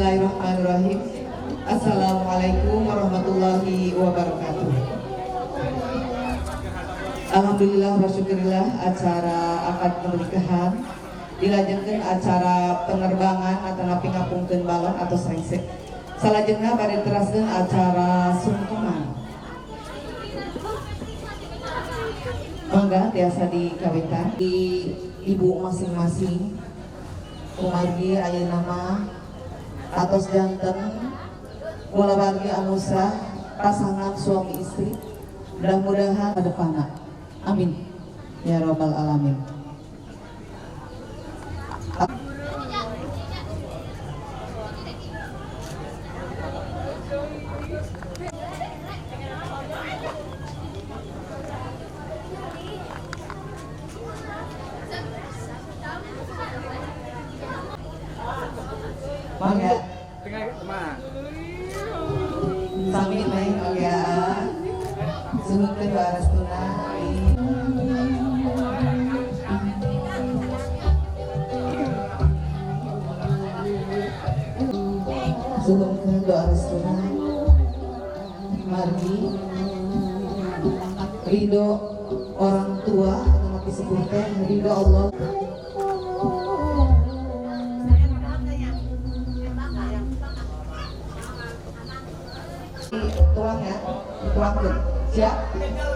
Bismillahirrahmanirrahim. Assalamualaikum warahmatullahi wabarakatuh. Alhamdulillah wa syukurillah, acara akad pernikahan dilajengkeun acara penerbangan atau napi ngapungkeun balon atau srengsek. Salajengna bade teraskeun acara sungkeman. Mangga tiasa dikawitan di ibu masing-masing. Kumargi ayeuna mah atos janten kulawargi anu sah, pasangan suami istri. Mudah-mudahan ke depanna. Amin ya robbal alamin. Mangga. Tengah mah. Sami, Neng, oke ya. Suhunkeun doa restuna. Suhunkeun doa restuna. Margi ridho orang tua atau napi sepuh teh ridho Allah. Tuang ya, dituangkan. Siap?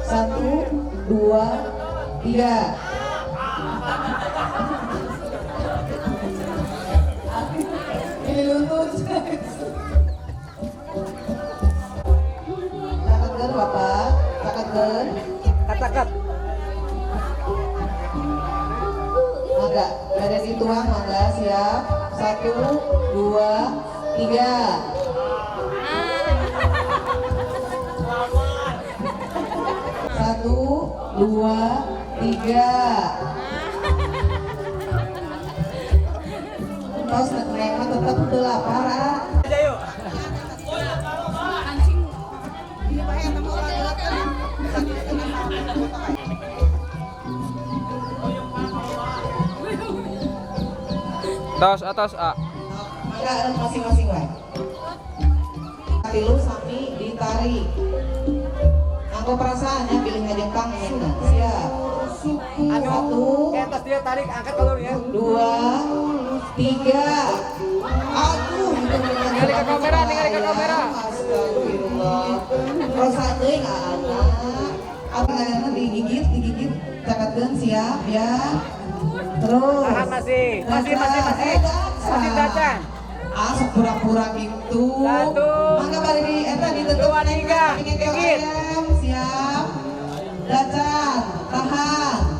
Satu, dua, tiga. Ini lutut. Catatkeun, Bapak, catatkeun. Katakat. Mangga, ada dituang, mangga, siap. Satu, dua, tiga. Satu, dua, tiga. Tos neng mah tetep teu lapar, ah. Aja yuk. Tos atas A. Mangga masing-masing wae. Tilu sami ditarik. Nganggo perasaan ya, pilih ngajengkang ini. Siap. Anu, Satu, eh, tos dia tarik, angkat kalau ya. Dua, tiga. Aduh, itu Ningali ke kamera, ningali ke kamera. Astagfirullah. Rosa teuing anak. Apa kayaknya digigit, digigit. Caketkeun, siap ya. Terus. Tahan masih. Masih, masih, masih. Eh, dacan. Masih dacan. Ah, sok pura-pura gitu. Satu. Mangga bari di eta ditutup. Dua, tiga. Neng, Gigit. ayam. Siap.